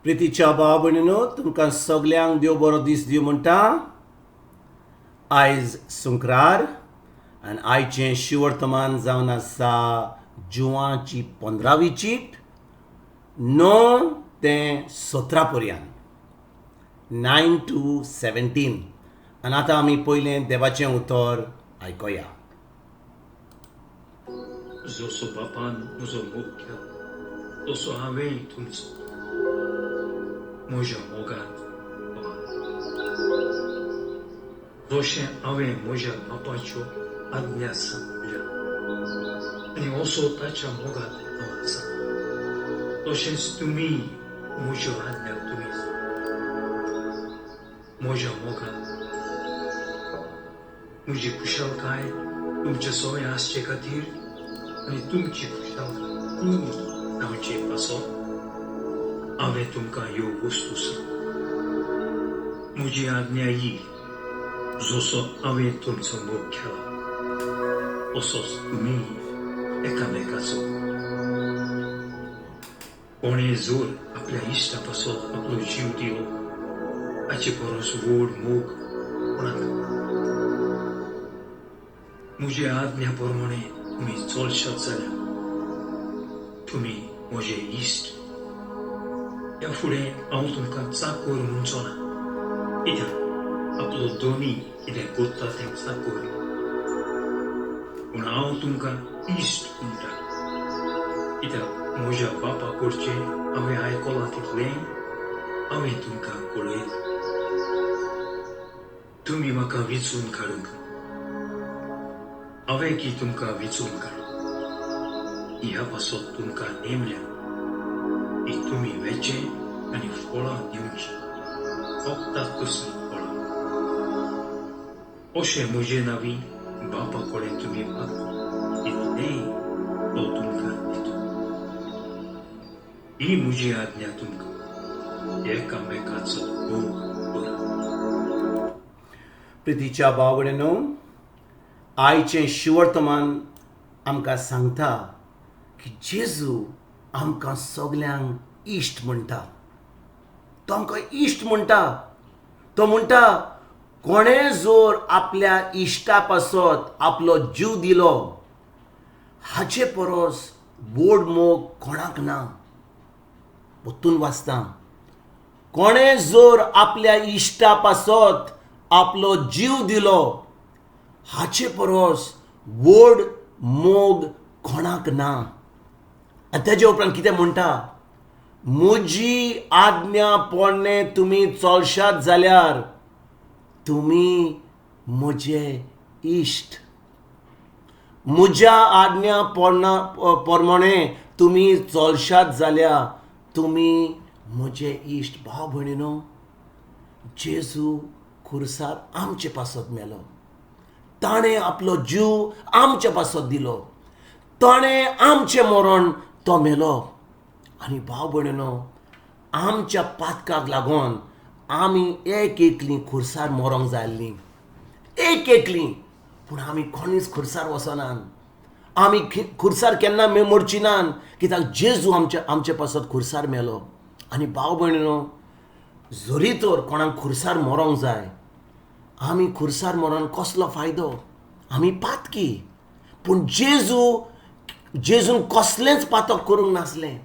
प्रितीच्या भाव भयणीनो, तुमकां सगल्यांक देव बरो दीस दिवं म्हणटा. आयज सुंक्रार आनी आयचें शिवर्तमान जावन आसा जुवाची 15वी चीट, 9 ते 17 पर्यंत, 9 to 17. आनी आतां आमी पयलें देवाचें उतर आयकोया. जसो बापान म्हजो मोग केलो तसो हांवेंय तुमचो. म्हज्या मोगान रावात. जशें हांवें म्हज्या बापाच्यो आज्ञा सांबाळ्ळ्या आनी असो ताच्या मोगान हांव आसा, तशेंच तुमी म्हज्यो आज्ञा तुमी म्हज्या मोगान. म्हजी खुशालकाय तुमचे सवय आसचे खातीर आनी तुमची खुशालकाय पूर्ण जावचे पासत हांवें तुमकां ह्यो वस्तू सांग. म्हजी आज्ञा ही, जसो हांवें तुमचो मोग केला तसोच तुमी एकामेकाचो. कोणें जर आपल्या इश्टा पासत आपलो जीव दिलो, हाचे परस व्हड मोग कोणाक? म्हजे आज्ञा प्रमाणे तुमी चलशात जाल्यार तुमी म्हजे इश्ट. ह्या फुडें हांव तुमकां चाकोर म्हणचो ना, कित्याक आपलो धनी कितें करता तें चाकोर, पूण हांव तुमकां इश्ट म्हणटा, कित्याक म्हज्या बापा कडचें हांवें आयकलां तितलें हांवें तुमकां कळयलें. तुमी म्हाका विचून काडूंक, हांवें की तुमकां विचून काडलें. ह्या पासत तुमकां नेमल्या की तुमी वेचें आनी फळां दिवचीं, फक्त तसलीं फळां. अशें म्हजे नांवी बापा कडेन तुमी मागता तितलेंय तो तुमकां दिता. ही म्हजी आज्ञा तुमकां, एकामेकाचो मोग करात. प्रितीच्या भाव भयणीनो, आयचें शिवर्तमान आमकां सांगता की जेजू आमकां सगल्यांक इश्ट म्हणटा. तो आमकां इश्ट म्हणटा. तो म्हणटा, कोणें जर आपल्या इश्टा पासत आपलो जीव दिलो, हाचे परस व्हड मोग कोणाक ना. परतून वाचता, कोणें जर आपल्या इश्टा पासत आपलो जीव दिलो, हाचे परस व्हड मोग कोणाक ना. आनी तेजे उपरांत कितें म्हणटा? म्हजी आज्ञा पोरणे तुमी चलशात जाल्यार तुमी म्हजे इश्ट. म्हज्या आज्ञा पोरना प्रमाणे तुमी चलशात जाल्यार तुमी म्हजे इश्ट. भाव भयणीनो, जेजू खुर्सार आमचे पासत मेलो. ताणें आपलो जीव आमचे पासत दिलो. ताणें आमचें मरण तो मेलो. आनी भाव भयणीनो, आमच्या पातकाक लागून आमी एक एकलीं खुर्सार मरोंक जाय आसलीं, एक एकलीं. पूण आमी कोणीच खुर्सार वचनात. आमी खुर्सार केन्ना मरची नात, कित्याक जेजू आमचे पासत खुर्सार मेलो. आनी भाव भयणीनो, जरी तर कोणाक खुर्सार मरोंक जाय, आमी खुर्सार मरोन कसलो फायदो? आमी पातकी. पूण जेजून कसलेंच पातक करूंक नासलें.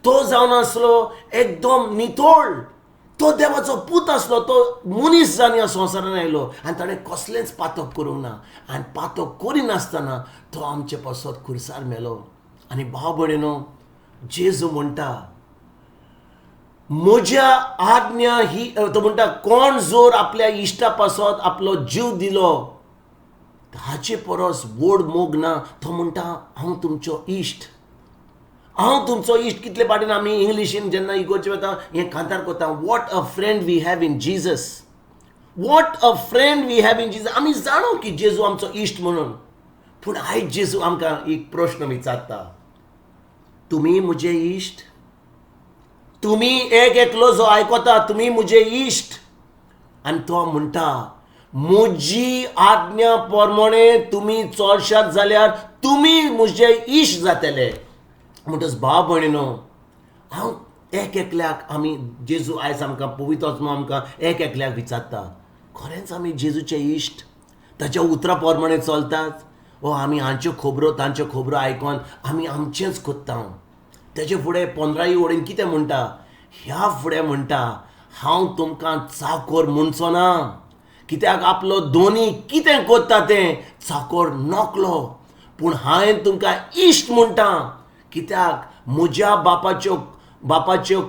तो जावन आसलो एकदम नितळ. तो देवाचो पूत आसलो. तो मनीस जावन ह्या संवसारान आयलो आनी ताणें कसलेंच पातक करूंक ना. आनी पातक करिनासतना तो आमचे पासत खुर्सार मेलो. आनी भाव भयणीनो, जेजू म्हणटा, म्हज्या आज्ञा ही, तो म्हणटा, कोण जर आपल्या इश्टा पासत आपलो जीव दिलो, हाचे परस व्हड मोग ना. तो म्हणटा, हांव तुमचो इश्ट, हांव तुमचो इश्ट. कितले फावटीन आमी इंग्लिशीन जेन्ना इगोर्जे वता, हें कांतार करता, "What a friend we have in Jesus, what a friend we have in Jesus." आमी जाणो की जेजू आमचो इश्ट म्हणून. पूण आयज जेजू आमकां एक प्रश्न विचारता, तुमी म्हजे इश्ट? तुमी एक एकलो जो आयकता, तुमी म्हजे इश्ट? आनी तो म्हणटा, म्हजी आज्ञा प्रमाणे तुमी चलशात जाल्यार तुमी म्हजे इश्ट जातले. म्हणटच भाव भयणीनो, हांव एक एकल्याक आमी जेजू आयज आमकां पवित्र आत्मो आमकां एक एकल्याक विचारता, खरेंच आमी जेजूचे इश्ट, ताच्या उतरा प्रमाणे चलतात? ओ आमी हांच्यो खबरो तांच्यो खबरो आयकोन आमी आमचेंच कोत्ता. तेजे फुडें 15 वडीन कितें म्हणटा? ह्या फुडें म्हणटा, हांव तुमकां चाकोर म्हणचो ना, कित्याक आपलो दोनी कितें कोत्ता तें चाकोर नोकलो, पूण हांवें तुमकां इश्ट म्हणटा, कित्याक म्हज्या बापाच्यो बापाच्यो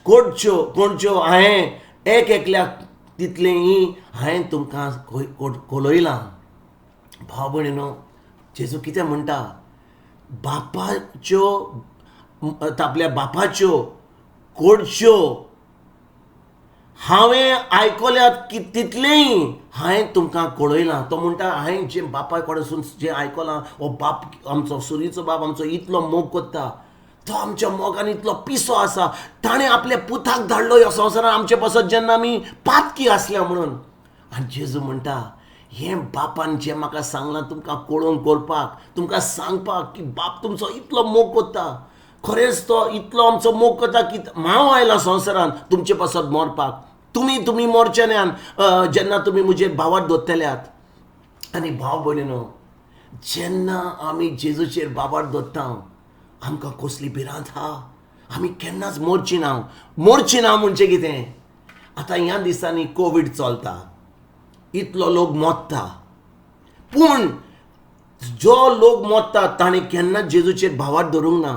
कोडच्यो कोणच्यो हांवें एक एकल्याक तितलेंय हांवें तुमकां कोलयलां. भाव भयणीनो, जेजू कितें म्हणटा? बापाच्यो आपल्या बापाच्यो कोडच्यो हांवें आयकल्यात की तितलेंय हांवें तुमकां कळयलां. तो म्हणटा, हांवें जें बापाय कडसून जें आयकलां, हो बाप आमचो सुरीचो बाप आमचो इतलो मोग कोत्ता, तो आमच्या मोगान इतलो पिसो आसा, ताणें आपल्या पुताक धाडलो ह्या संवसारान आमचे पासत जेन्ना आमी पातकी आसल्या म्हणून. आनी जेजू म्हणटा, हें बापान जें म्हाका सांगलां तुमकां कळोवन करपाक, तुमकां सांगपाक की बाप तुमचो इतलो मोग कोत्ता, खरेंच तो इतलो आमचो मोग करता की हांव आयला संवसारान तुमचे पासत मरपाक, तुमी तुमी मरचे न्यान जेन्ना तुमी म्हजेर भावार दवरतल्यात. आनी भाव भयणीनो, जेन्ना आमी जेजूचेर बाबार दवरता आमकां कसली भिरांत आहा? आमी केन्नाच मरची ना. मरची ना म्हणजे कितें? आतां ह्या दिसांनी कोवीड चलता, इतलो लोक मरता, पूण जो लोक मरता ताणें केन्नाच जेजूचेर भावार धरूंक ना,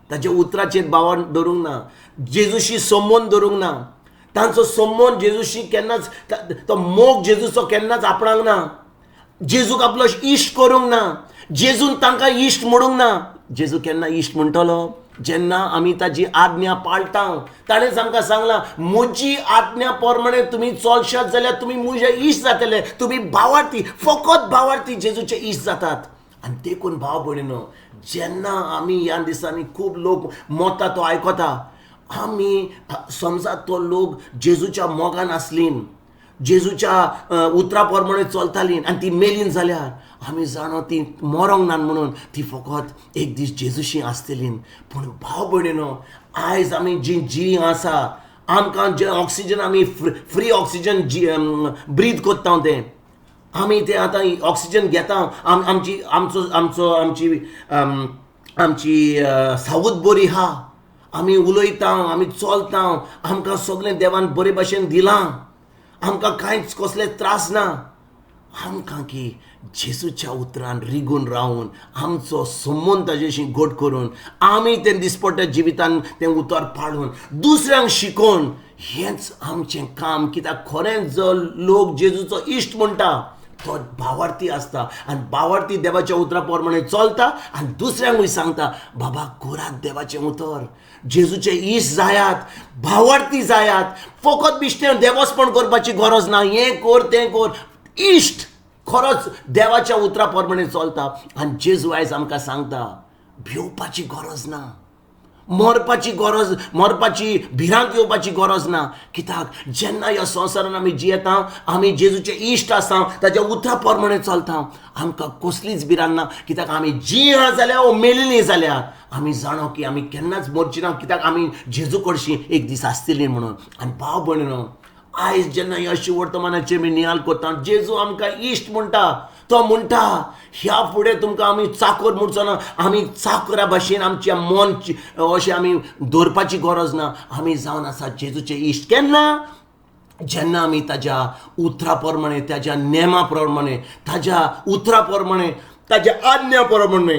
ताच्या उतराचेर भावार धरूंक ना, जेजूशी संबंद धरूंक ना, तांचो संबंद जेजूशी केन्नाच, तो मोग जेजूचो केन्नाच आपणाक ना, जेजूक आपलो इश्ट करूंक ना, जेजून तांकां इश्ट म्हणूंक ना. जेजू केन्ना इश्ट म्हणटलो? जेन्ना आमी ताजी आज्ञा पाळटा. ताणेंच आमकां सांगलां, म्हजी आज्ञा प्रमाणे तुमी चलशात जाल्यार तुमी म्हजे इश्ट जातले, तुमी भावार्थी, फकत भावार्थी जेजूचे इश्ट जातात. आनी देखून भाव भयणीनो, जेन्ना आमी ह्या दिसांनी खूब लोक मरता तो आयकता, आमी समजा तो लोक जेजूच्या मोगान आसलीं, जेजूच्या उतरा प्रमाणे चलतालीं आनी ती मेलीन जाल्यार आमी जाणो ती मरोंक ना म्हणून, ती फकत एक दीस जेजूशी आसतली. पूण भाव भयणीनो, आयज आमी जी जी आसा, आमकां जें ऑक्सिजन आमी फ्री ऑक्सिजन ब्रीद कोत्ता तें आमी तें आतां ऑक्सिजन घेता, आमची आमचो आमचो आमची आमची सावूद बरी आहा, आमी उलयता, आमी चलता, आमकां सगळें देवान बरे भशेन दिलां, आमकां कांयच कसले त्रास ना. आमकां की जेजूच्या उतरान रिगून रावन आमचो संबंद ताजेशी घट करून आमी तें दिसपट्ट्या जिवितान तें उतर पाळून दुसऱ्यांक शिकोवन हेंच आमचें काम. कित्याक खरेंच जो लोक जेजूचो इश्ट म्हणटा तो भावार्थी आसता आनी भावार्थी देवाच्या उतरा प्रमाणे चलता आनी दुसऱ्यांकूय सांगता, बाबा करात देवाचें उतर, जेजूचे इश्ट जायात, भावार्थी जायात, फकत बिश्टें देवस्पण करपाची गरज ना, हें कर तें कर, इश्ट खरोच देवाच्या उतरा प्रमाणे चलता. आनी जेजू आयज आमकां सांगता, भिवपाची गरज ना, मरपाची गरज, मरपाची भिरांत येवपाची गरज ना, कित्याक जेन्ना ह्या संवसारान आमी जियेता, आमी जेजूचे इश्ट आसा, ताच्या उतरा प्रमाणे चलता, आमकां कसलीच भिरांत ना, कित्याक आमी जिया जाल्यार वो मेलिल्लीं जाल्यार आमी जाणो की आमी केन्नाच मरची ना, कित्याक आमी जेजू कडशी एक दीस आसतली म्हणून. आनी भाव भयणीनो, आयज जेन्ना ह्या वर्तमानाचेर आमी नियाळ करता, जेजू आमकां इश्ट म्हणटा, तो म्हणटा ह्या फुडें तुमकां आमी चाकर म्हणचो ना, आमी चाकरा भाशेन आमच्या मन अशें आमी दवरपाची गरज ना, आमी जावन आसा जेजूचे इश्ट. केन्ना? जेन्ना आमी ताज्या उतरा प्रमाणे, ताज्या नेमा प्रमाणे, ताज्या उतरा प्रमाणे, ताज्या आज्ञा प्रमाणे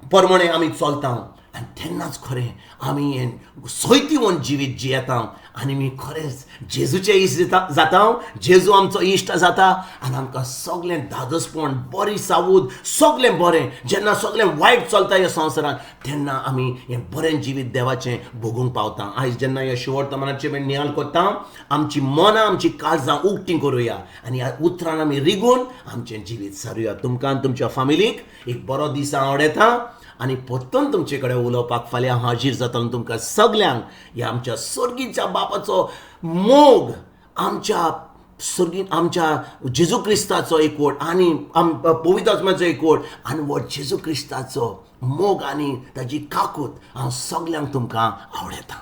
प्रमाणे आमी चलता, आनी तेन्नाच खरें आमी हें सैतीवन जिवीत जियेता आनी आमी खरेंच जेजूचे इश्ट जाता, जेजू आमचो इश्ट जाता आनी आमकां सगळें धादोसपण, बरी सावूद, सगळें बरें. जेन्ना सगळें वायट चलता ह्या संवसारांत तेन्ना आमी हें बरें जिवीत देवाचें भोगूंक पावता. आयज जेन्ना ह्या शिवर्तमानाचेर आमी नियाळ करता, आमची मनां, आमची काळजां उक्तीं करुया आनी ह्या उतरान आमी रिगून आमचें जिवीत सारुया. तुमकां आनी तुमच्या फामिलीक एक बरो दीस हांव आवडयता आनी परतून तुमचे कडेन उलोवपाक फाल्यां हांव हाजीर जातलो. तुमकां सगल्यांक ह्या आमच्या सर्गीच्या बापाचो मोग, आमच्या सर्गी आमच्या जेजू क्रिस्ताचो एकवट आनी पवित्र आत्म्याचो एकवट आनी हो जेजू क्रिस्ताचो मोग आनी ताजी काकूत हांव सगल्यांक तुमकां आवडयता.